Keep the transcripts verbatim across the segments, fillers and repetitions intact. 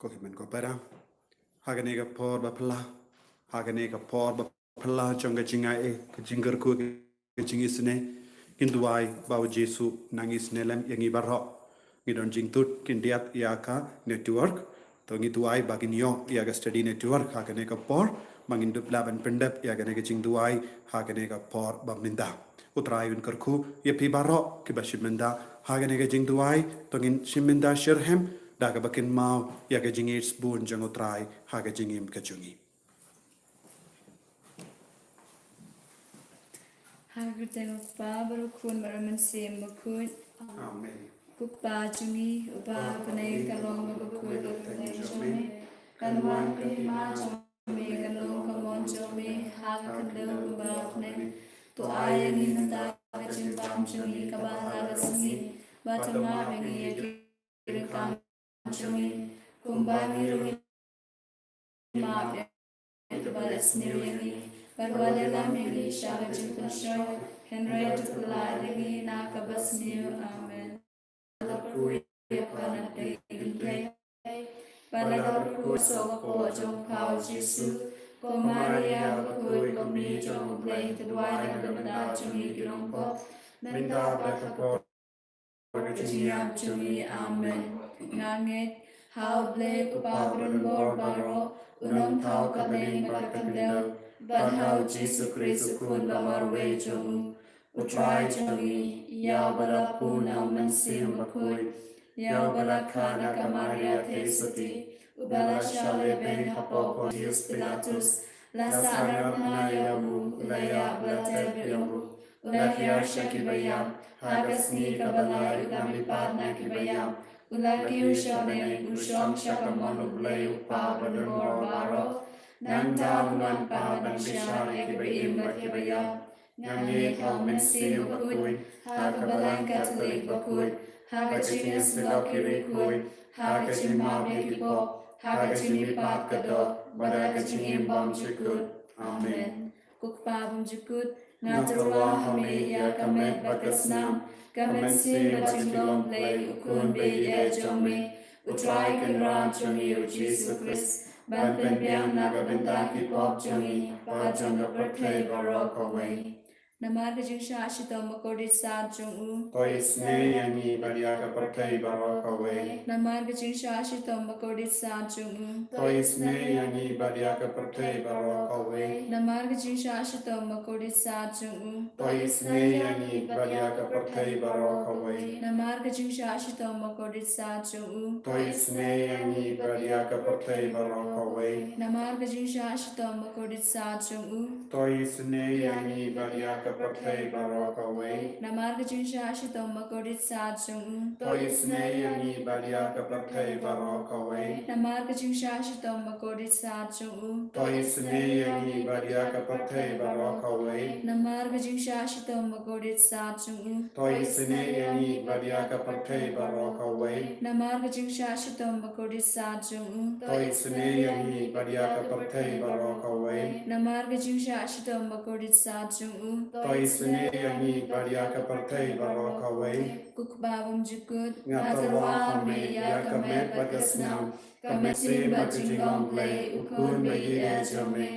Ko hynmen ko para, ha kane ka por ba phylla, ha kane ka por ba phylla jong ka jingai, ka jingkyrkhu, ka jingisynei, ngin duwai ba u Jisu un nang isynei lem ïa ngi baroh. Ngi don jingtut khyndiat ïa ka network. To ngi duwai ba ngin ïoh ïa ka steady network ha kane ka por, ba ngin dup lah ban pyndep ïa kane ka jingduwai ha kane ka por ba mynta. U Trai un kyrkhu ïa phi baroh kiba shim bynta ha kane ka jingduwai. To ngin shim bynta shitrhem da kaba kynmaw ïa ka jingïeit sbun jong u Trai ha ka jingim ka jong ngi. Ha ka kyrteng u Kpa bad u Khun bad u Mynsiem Bakhuid. Amen. Ko Kpa jong ngi uba ha bneng, ka long kaba khuid ka kyrteng jong me. Kan wan ka hima jong me, kan long ka mon jong me ha ka khyndew kumba ha bneng. To ai ïa ngi mynta ka jingbam jong ngi kaba ha la ka sngi. Bad to map ïa ngi ïa ki ryngkang jong ngi, kumba ngi ruh ngi map ïa kiba leh sniew ïa ngi. Bad wat ïalam ïa ngi sha ka jingpynshoi, hynrei to pynlah ïa ngi na kaba sniew. Amen. La kyrkhu ïa pha na pdeng ki kynthei, bad la kyrkhu soh ka kpoh jong pha u Jisu. Ko Maria bakhuid, ko Kmie jong u Blei, to duwai na ka bynta jong ngi ki nongpop, mynta bad ha ka por ka jingïap jong ngi. Amen. Nga ngeit ha u Blei u Kpa badonbor baroh, u nongthaw ka bneng bad ka khyndew, bad ha u Jisu Khrist u Khun ba marwei jong u, u Trai jong ngi, ïa uba la pun na u Mynsiem Bakhuid, ïa uba la kha na ka Maria Theisotti, uba la shah lehbeiñ hapoh Pontius Pilatus, la sahnarphna ïa u, u la ïap, u la tep ïa u, u la hiar sha kiba ïap, ha ka sngi kaba lai u la mihpat na kiba ïap, u la kiew sha bneng, u shong sha ka mon u Blei u Kpa badonbor baroh. Nangta un wan pat ban bishar ïa kiba im bad kiba ïap. Nga ngeit ha u Mynsiem Bakhuid, ha ka Balang Katholik bakhuid, ha ka jingïasyllok ki riewkhuid, ha ka jingmap ïa ki pop, ha ka jingmihpat ka doh, bad ha ka jingim bymjukut. Amen. Ko Kpa bymjukut, nga tyrwa ha me ïa ka met bad ka snam, ka mynsiem bad jinglong Blei u Khun ba ïeit jong me, u Trai Kynrad jong ngi u Jisu Khrist, ban pynbiang na ka bynta ki pop jong ngi bad jong ka pyrthei baroh kawei. Namar ka jingshah shitom bakordit sat jong u, to isynei ïa ngi bad ïa ka pyrthei baroh kawei. Namar ka jingshah shitom bakordit sat jong u, to isynei ïa ngi bad ïa ka pyrthei baroh kawei. Namar ka jingshah shitom bakordit sat jong u, to isynei ïa ngi bad ïa ka pyrthei baroh kawei. Namar ka jingshah shitom bakordit sat jong u, to isynei ïa ngi bad ïa ka pyrthei baroh kawei. Namar ka jingshah shitom bakordit sat jong u, to isynei ïa ngi bad ïa ka pyrthei baroh kawei. Namar ka jingshah shitom bakordit sat jong u, to isynei ïa ngi bad ïa ka pyrthei baroh kawei. Namar ka jingshah shitom bakordit sat jong u, to isynei ïa ngi bad ïa ka pyrthei baroh kawei. Namar ka jingshah shitom bakordit sat jong u, to isynei ïa ngi bad ïa ka pyrthei baroh kawei. Namar ka jingshah shitom bakordit sat jong u, to isynei ïa ngi bad ïa ka pyrthei baroh kawei. Namar ka jingshah shitom bakordit sat jong u, to isynei ïa ngi bad ïa ka pyrthei baroh kawei. Ko Kpa bymjukut, nga tyrwa ha me ïa ka met bad ka snam, ka mynsiem bad jinglong Blei u Khun ba ïeit jong me,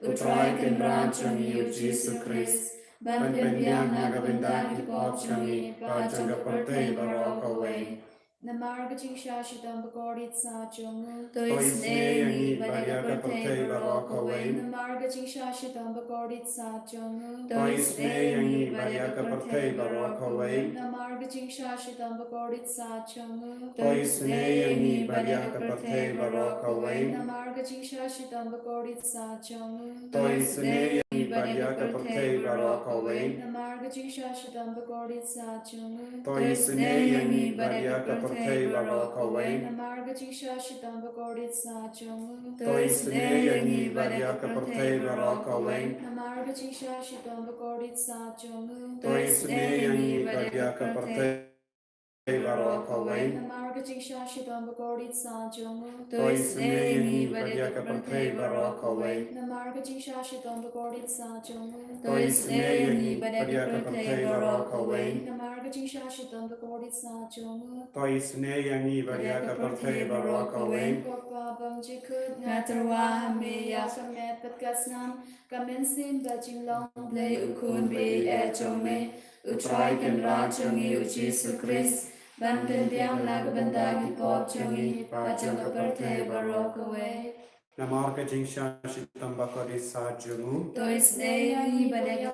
u Trai Kynrad jong ngi u Jisu Khrist, ban pynbiang na ka bynta ki pop jong ngi bad jong ka pyrthei baroh kawei. Namar ka jingshah shitom bakordit sat jong u, to isynei ïa ngi bad ïa ka pyrthei baroh kawei. Namar ka jingshah shitom bakordit sat jong u, to isynei ïa ngi bad ïa ka pyrthei baroh kawei. Namar ka jingshah shitom bakordit sat jong u, to isynei ïa ngi bad ïa ka pyrthei baroh kawei. Namar ka jingshah shitom bakordit sat jong u, to isynei ïa ngi bad ïa ka pyrthei baroh kawei. Namar ka jingshah shitom bakordit sat jong u, to isynei ïa ngi bad ïa ka pyrthei baroh kawei. Namar ka jingshah shitom bakordit sat jong u, to isynei ïa ngi bad ïa ka pyrthei baroh kawei. Namar ka jingshah shitom bakordit sat jong u, to isynei ïa ngi bad ïa ka pyrthei pyrthei baroh kawei. Namar ka jingshah shitom bakordit satia jong u, to isynei ïa ngi bad ïa ka pyrthei baroh kawei. Namar ka jingshah shitom bakordit satia jong u, to isynei ïa ngi bad ïa ka pyrthei baroh kawei. Namar ka jingshah shitom bakordit satia jong u, to isynei ïa ngi bad ïa ka pyrthei baroh kawei. Ko Pa bymjukut, nga tyrwa ha me ïa ka met bad ka snam, ka mynsiem bad jinglong Blei u Khun ba ïeit jong me, U Trai Kynrad jong ngi U Jisu Khrist, ban pynbiang na ka bynta ki pop jong ngi bad jong ka pyrthei baroh kawei. Namar ka jingshah shitom bakordit satia jong u, to isynei ïa ngi bad ïa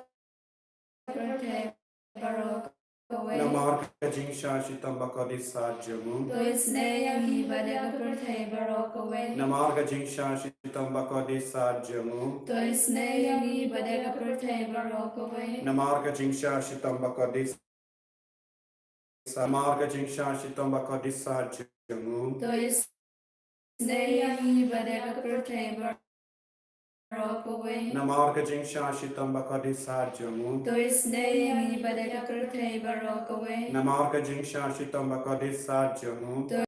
ka pyrthei baroh kawei. Namar ka jingshah shitom bakordit satia jong u, to isynei ïa ngi bad ïa ka pyrthei baroh kawei. Namar ka jingshah shitom bakordit satia jong u, to isynei ïa ngi bad ïa ka pyrthei baroh kawei. Namar ka jingshah shitom bakordit sa-, namar ka jingshah shitom bakordit satia jong u, to isynei ïa ngi bad ïa ka pyrthei baroh kawei. Namar ka jingshah shitom bakordit satia jong u, to isynei ïa ngi bad ïa ka pyrthei baroh kawei. Namar ka jingshah shitom bakordit satia jong u, to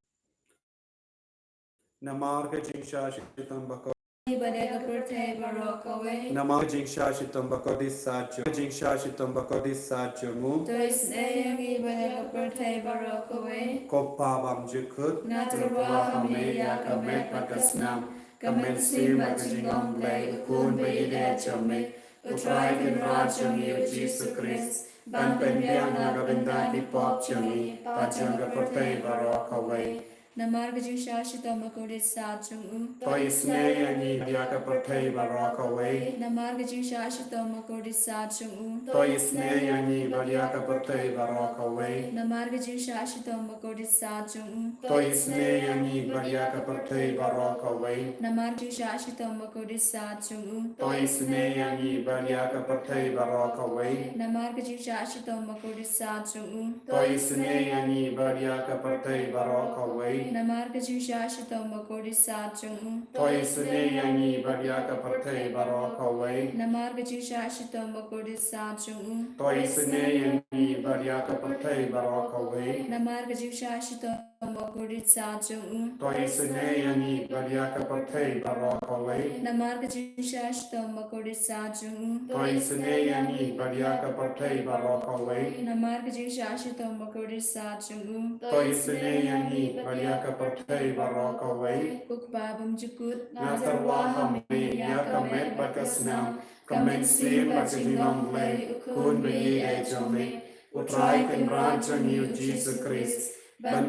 Namar ka jingshah shitom bakordit, bad ïa ka pyrthei baroh kawei. Namar ka jingshah shitom bakordit satia jong u, jingshah shitom bakordit satia jong u, to isynei ïa ngi bad ïa ka pyrthei baroh kawei. Ko Pa bymjukut, nga tyrwa ha me ïa ka met bad ka snam, ka mynsiem bad ka jinglong Blei u Khun ba ïeit jong me, U Trai Kynrad jong ngi U Jisu Khrist, ban pynbiang na ka bynta ki pop jong ngi bad jong ka pyrthei baroh kawei. Namar ka jingshah shitom bakordit satia jong u, to isynei ïa ngi bad ïa ka pyrthei baroh kawei. Namar ka jingshah shitom bakordit satia jong u, to isynei ïa ngi bad ïa ka pyrthei baroh kawei. Namar ka jingshah shitom bakordit satia jong u, to isynei ïa ngi bad ïa ka pyrthei baroh kawei. Namar ka jingshah shitom bakordit satia jong u, to isynei ïa ngi bad ïa ka pyrthei baroh kawei. Namar ka jingshah shitom bakordit satia jong u, to isynei ïa ngi bad ïa ka pyrthei baroh kawei. Namar ka jingshah shitom bakordit satia jong u, to isynei ïa ngi bad ïa ka pyrthei baroh kawei. Namar ka jingshah shitom bakordit satia jong u, to isynei ïa ngi bad ïa ka pyrthei baroh kawei. Namar ka jingshah shitom bakordit satia jong u, to isynei ïa ngi bad ïa ka pyrthei baroh kawei. Namar ka jingshah shitom bakordit satia jong u, to isynei ïa ngi bad ïa ka pyrthei baroh kawei. Namar ka jingshah shitom bakordit satia jong u, to isynei ïa ngi bad ïa ka pyrthei baroh kawei. Ko Pa bymjukut, nga tyrwa ha me ïa ka met bad ka snam, ka mynsiem bad ka jinglong Blei u Khun ba ïeit jong me, U Trai Kynrad jong ngi U Jisu Khrist, ban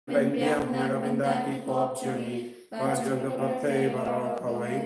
pynbiang na ka bynta ki pop jong ngi bad jong ka pyrthei baroh kawei.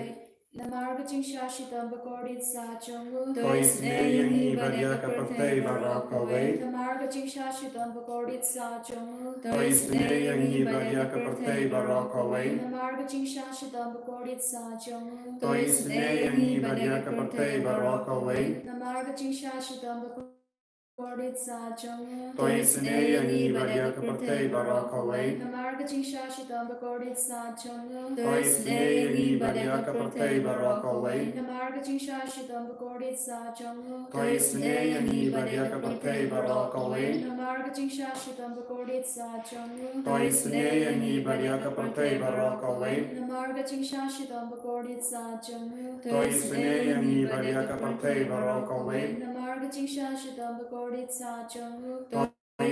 Namar ka jingshah shitom bakordit satia jong u, to isynei ïa ngi bad ïa ka pyrthei baroh kawei. Namar ka jingshah shitom bakordit satia jong u, to isynei ïa ngi bad ïa ka pyrthei baroh kawei. Namar ka jingshah shitom bakordit satia jong u, to isynei ïa ngi bad ïa ka pyrthei baroh kawei. Namar ka jingshah shitom bakordit satia jong u, to isynei ïa ngi bad ïa ka pyrthei baroh kawei. Namar ka jingshah shitom bakordit satia jong u, to isynei ïa ngi bad ïa ka pyrthei baroh kawei. Namar ka jingshah shitom bakordit satia jong u, to isynei ïa ngi bad ïa ka pyrthei baroh kawei. Namar ka jingshah shitom bakordit satia jong u, to isynei ïa ngi bad ïa ka pyrthei baroh kawei. Namar ka jingshah shitom bakordit satia jong u, to isynei ïa ngi bad ïa ka pyrthei baroh kawei. Namar ka jingshah shitom bakordit satia jong u, to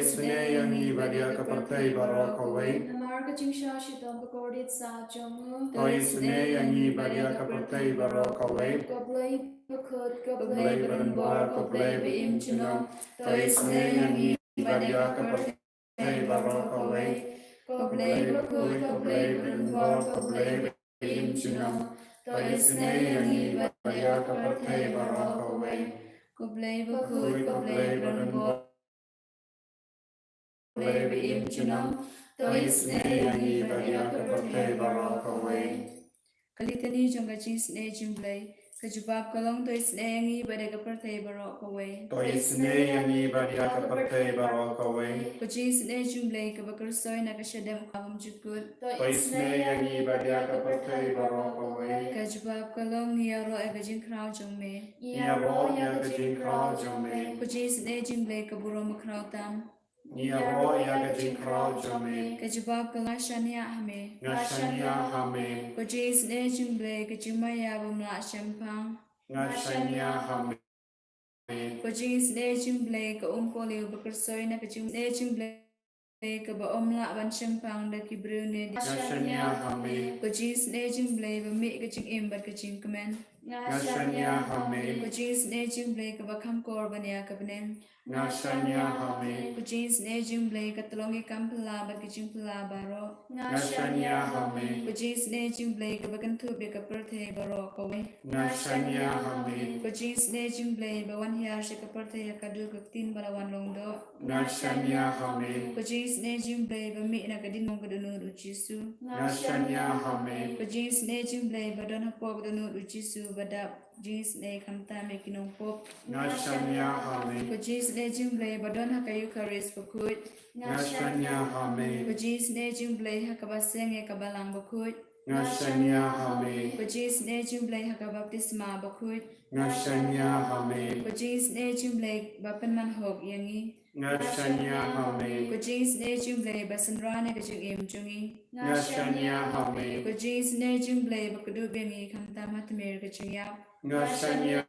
isynei ïa ngi bad ïa ka pyrthei baroh kawei. Namar ka jingshah shitom bakordit satia jong u, to isynei ïa ngi bad ïa ka pyrthei baroh kawei. Ko Blei bakhuid, ko Blei badonbor, ko Blei ba im junom, to isynei ïa ngi bad ïa ka pyrthei baroh kawei. Ko Blei bakhuid, ko Blei badonbor, ko Blei ba im junom, to isynei ïa ngi bad ïa ka pyrthei baroh kawei. Ko Blei bakhuid, ko Blei badonbor, Blei ba im junom, to isynei ïa ngi bad ïa ka pyrthei baroh kawei. Ka Litani jong ka Jingisynei Jong U Blei. Ka jubab ka long: To isynei ïa ngi bad ïa ka pyrthei baroh kawei. To isynei ïa ngi bad ïa ka pyrthei baroh kawei. Ka Jingisynei Jong U Blei kaba kyrsoi na ka shadem U Kpa Bymjukut. To isynei ïa ngi bad ïa ka pyrthei baroh kawei. Ka jubab ka long: Ngi ïaroh ïa ka jingkhraw jong me. Ngi ïaroh ïa ka jingkhraw jong me. Ka Jingisynei Jong U Blei ka burom bakhraw tam. Ngi ïaroh ïa ka jingkhraw jong me. Ka jubab ka la shaniah ha me. Nga shaniah ha me. Ko jingsnei jong U Blei, ka jingmaïa bym lah shemphang. Nga shaniah ha me. Ko jingsnei jong U Blei, ka umkohlieh ba khuid na ka jingsnei jong U Blei kaba ym lah ban shemphang da ki briew ne. Nga shaniah ha me. Ko jingsnei jong U Blei, ba mih ka jingim bad ka jingkmen. Nga shaniah ha me. Ko jingsnei jong U Blei, kaba kham kor ban ïa ka bneng. Nga shaniah ha me. Ko jingsnei jong U Blei, ka tyllong ïa ka kam phylla bad ka jingphylla baroh. Nga shaniah ha me. Ko jingsnei jong U Blei, kaba kynthup ïa ka pyrthei baroh kawei. Nga shaniah ha me. Ko jingsnei jong U Blei, ba wan hiar sha ka pyrthei ha ka dur ka ktien ba la wan long doh. Nga shaniah ha me. Ko jingsnei jong U Blei, ba mih na ka diengphna ka dohnud U Jisu. Nga shaniah ha me. Ko jingsnei jong U Blei, ba don hapoh ka dohnud U Jisu ba dap jingsnei khamtam ïa ki nongpop. Nga shaniah ha me. Ko jingsnei jong U Blei, ba don ha ka Eukharist bakhuid. Nga shaniah ha me. Ko jingsnei jong U Blei, ha kaba seng ïa ka balang bakhuid. Nga shaniah ha me. Ko jingsnei jong U Blei, ha ka baptisma bakhuid. Nga shaniah ha me. Ko jingsnei jong U Blei, ba pynman hok ïa ngi. Nga shaniah ha me. Ko jingsnei jong U Blei, ba synran ïa ka jingim jong ngi. Nga shaniah ha me. Ko jingsnei jong U Blei, ba kdup ïa ngi khamtam ha tmier ka jingïap. Nga shaniah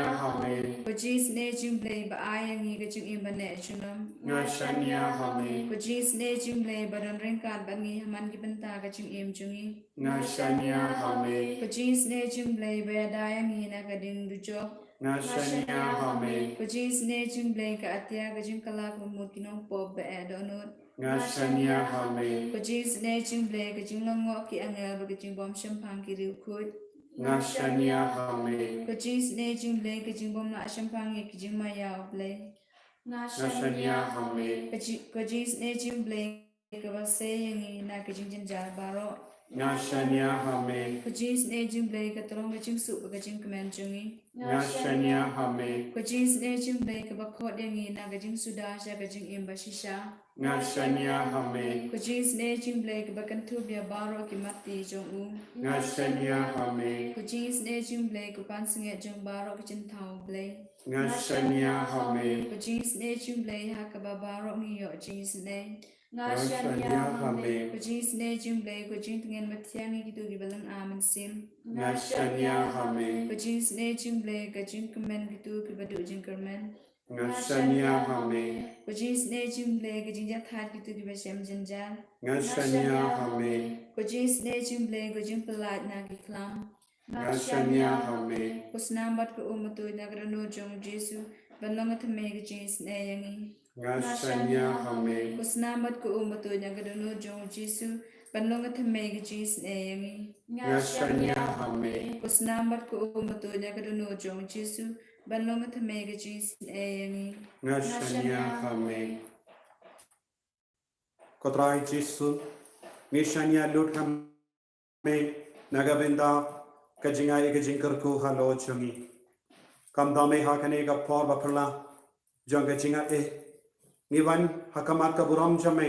ha me. Ko jingsnei jong U Blei, ba ai ïa ngi ka jingim ba neh junom. Nga shaniah ha me. Ko jingsnei jong U Blei, ba don ryngkat bad ngi ha man ki bynta ka jingim jong ngi. Nga shaniah ha me. Ko jingsnei jong U Blei, ba ïada ïa ngi na ka ding dujok. Nga shaniah ha me. Ko jingsnei jong U Blei, ka atia ka jingkylla ka mut ki nongpop ba eh dohnud. Nga shaniah ha me. Ko jingsnei jong U Blei, ka jinglyngngoh ki angel bad ka jingbym shemphang ki riewkhuid. Nga shaniah ha me. Ko jingsnei jong U Blei, ka jingbym lah shemphang ïa ki jingmaïa U Blei. Nga shaniah ha me. Ko jing, ko jingsnei jong U Blei, kaba sei ïa ngi na ka jingjynjar baroh. Nga shaniah ha me. Ko jingsnei jong U Blei, ka tyllong ka jingsuk bad ka jingkmen jong ngi. Nga shaniah ha me. Ko jingsnei jong U Blei, kaba khot ïa ngi na ka jingsuda sha ka jingim ba shisha. Nga shaniah ha me. Ko jingsnei jong U Blei, kaba kynthup ïa baroh ki matti jong u. Nga shaniah ha me. Ko jingsnei jong U Blei, ko pansngiat jong baroh ki jingthaw U Blei. Nga shaniah ha me. Ko jingsnei jong U Blei, ha kaba baroh ngi ïoh jingisnei. Nga shaniah ha me. Ko jingsnei jong U Blei, ko jingtngen mathiang ïa kito kiba lynga mynsiem. Nga shaniah ha me. Ko jingsnei jong U Blei, ka jingkmen kito kiba duh jingkyrmen. Nga shaniah ha me. Ko jingsnei jong U Blei, ka jingjahthait kito kiba shem jynjar. Nga shaniah ha me. Ko jingsnei jong U Blei, ko jingpyllait na ki khlam. Nga shaniah ha me. Ko snam bad ko um ba tuid na ka dohnud jong U Jisu, ban long ka thymmei ka jingisnei ïa ngi. Nga shaniah ha me. Ko snam bad ko um ba tuid na ka dohnud jong U Jisu, ban long ka thymmei ka jingisnei ïa ngi. Nga shaniah ha me. Ko snam bad ko um ba tuid na ka dohnud jong U Jisu, ban long ka thymmei ka jingisnei ïa ngi. Nga shaniah ha me. Ko Trai Jisu, ngi shaniah lut ha me na ka bynta ka jingai ka jingkyrkhu halor jong ngi. Khamtam eh ha kane ka por ba phylla jong ka jingai, ngi wan ha khmat ka burom jong me,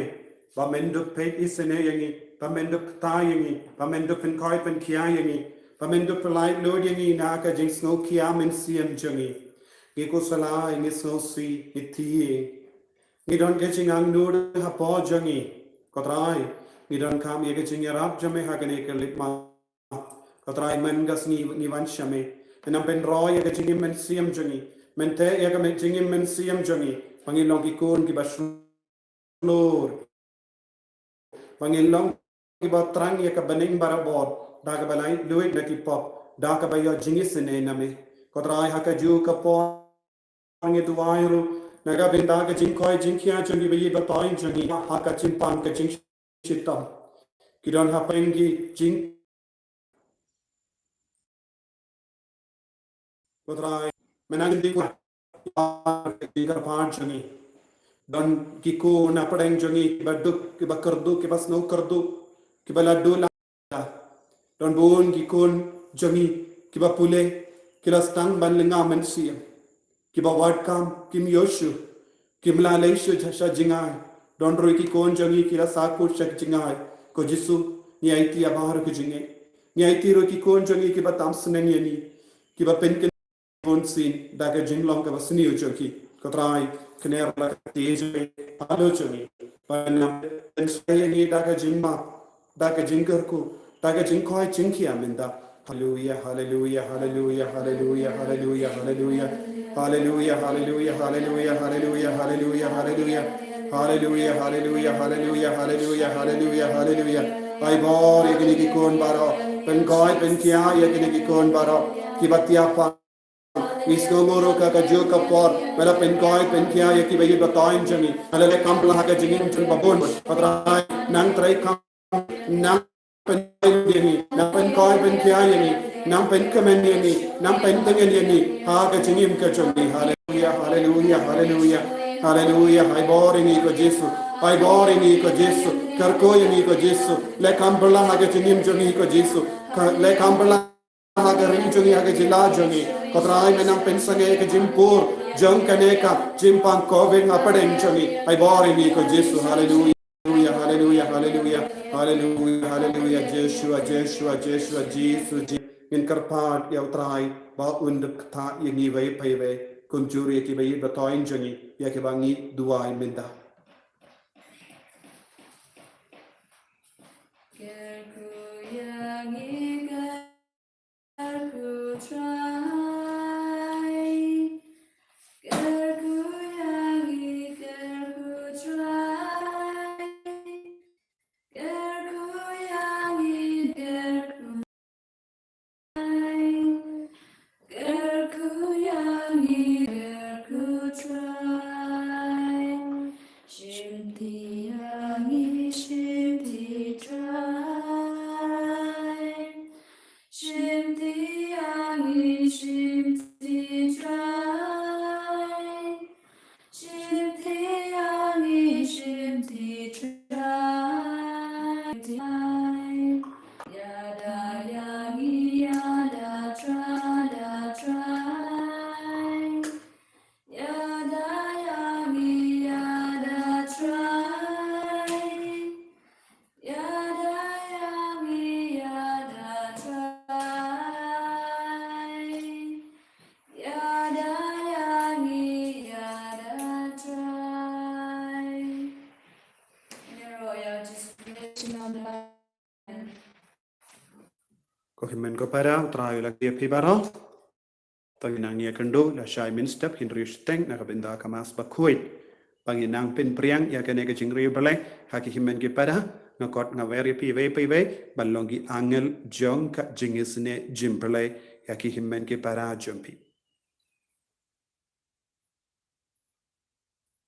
ba men dup peit isynei ïa ngi, ba men dup kta ïa ngi, ba men dup pynkoit pynkhia ïa ngi, ba men dup pynlait lut ïa ngi na ka jingsngewkhia mynsiem jong ngi. Ngi khuslai, ngi sngewsih, ngi thied. Ngi don ka jingangnud hapoh jong ngi. Ko Trai, ngi donkam ïa ka jingïarap jong me ha kane ka leit mat. Ko Trai, man ka sngi ngi wan sha me, men ym pynroi ïa ka jingim mynsiem jong ngi. Men teh ïa ka jingim mynsiem jong ngi, ba ngin long ki khun kiba shlur, ba ngin long kiba thrang ïa ka bneng barabor da kaba lait luid na ki pop, da kaba ïoh jingisynei na me. Ko Trai, ha kajuh ka por ngi duwai ruh na ka bynta ka jingkoit jingkhiah jong kiba ïeit ba thoh jong ngi ha ka jingpang ka jingshitom. Ki don hapdeng ki jing Ko Trai, mynta ngi dei kwah ka jingkyrpad jong ngi. Don ki khun hapdeng jong ngi kiba duk, kiba kyrduh, kiba sngew kyrduh, kiba la duh la. Don bun ki khun jong ngi kiba pule, ki la sdang ban lynga mynsiem. Kiba wad kam kim ïoh shuh, kim lah leit shuh sha jngai. Don ruh ki khun jong ngi ki la sah kut sha jngai. Ko Jisu, ngi aiti ïa baroh ki jingeh. Ngi aiti ruh ki khun jong ngi kiba tam sneng ïa ngi, kiba pynkyndit bun sien da ka jinglong kaba sniew jong ki. Ko Trai, kner la ka kti jong ngi, halor jong ngi. Ba nang pynsngew ïa ngi da ka jingmap, da ka jingkyrkhu, da ka jingkoit jingkhiah mynta. Haleluia, haleluia, haleluia, haleluia, haleluia, haleluia. Haleluia, haleluia, haleluia, haleluia, haleluia, haleluia. Haleluia, haleluia, haleluia, haleluia, haleluia, haleluia. Ai bor ïa kine ki khun baroh. Pynkoit pynkhiah ïa kine ki khun baroh. Kiba thiah pang. Ngi sngewnguh ruh ka kajuh ka por ba la pynkoit pynkhiah ïa kiba ïeit ba thoiñ jong ngi. Ba la leh kam pla ha ka jingim jong ngi ba bun. Ko Trai, nang treikam, nang pynkoit ïa ngi, nang pynkoit pynkhiah ïa ngi, nang pynkmen ïa ngi, nang pyntngen ïa ngi ha ka jingim ka jong ngi. Haleluia, haleluia, haleluia. Haleluia. Ai bor ïa ngi ko Jisu. Ai bor ïa ngi ko Jisu. Kyrkhu ïa ngi ko Jisu. Leh kam pla ha ka jingim jong ngi ko Jisu. Ka, leh kam pla ha ka ri jong ngi, ha ka jylla jong ngi. Ko Trai, me nang pynsangeh ïa ka jingpur jong kane ka jingpang Covid hapdeng jong ngi. Ai bor ïa ngi ko Jisu. Haleluia, haleluia, haleluia, haleluia, haleluia. Jeshua, Jeshua, Jeshua, Jisu, Jisu. Ngin kyrpad ïa U Trai ba un da ktah ïa ngi iwei pa iwei. Kumjuh ïa kiba ïeit ba thoiñ jong ngi, ïa kiba ngi duwai mynta. Kyrkhu ïa ngi, kyrkhu Trai. Kyrkhu ïa ngi, kyrkhu Trai. Kyrkhu ïa ngi, kyrkhu Trai. Kyrkhu ïa ngi, kyrkhu Trai. Shimti ïa ngi, shimti Trai. Shimti ïa ngi, shimti Trai. Shimti ïa ngi, shimti Trai. Ïada ïa ngi, ïada Trai, ïada Trai. Ïada ïa ngi, ïada Trai. Ïada ïa ngi, ïada Trai. Ïada ïa ngi, ïada Trai. Ïaroh ïa Jisu Khrist. Ko hynmen ko para, U Trai u la kyrkhu ïa phi baroh. To ngin nang ïakynduh lashai mynstep hynriew shiteng na ka bynta ka Mass bakhuid. Ba ngin nang pynpriang ïa kane ka jingriewblei ha ki hynmen ki para, nga khot nga wer ïa phi iwei pa iwei ban long ki angel jong ka jingisynei jingblei ïa ki hynmen ki para jong phi.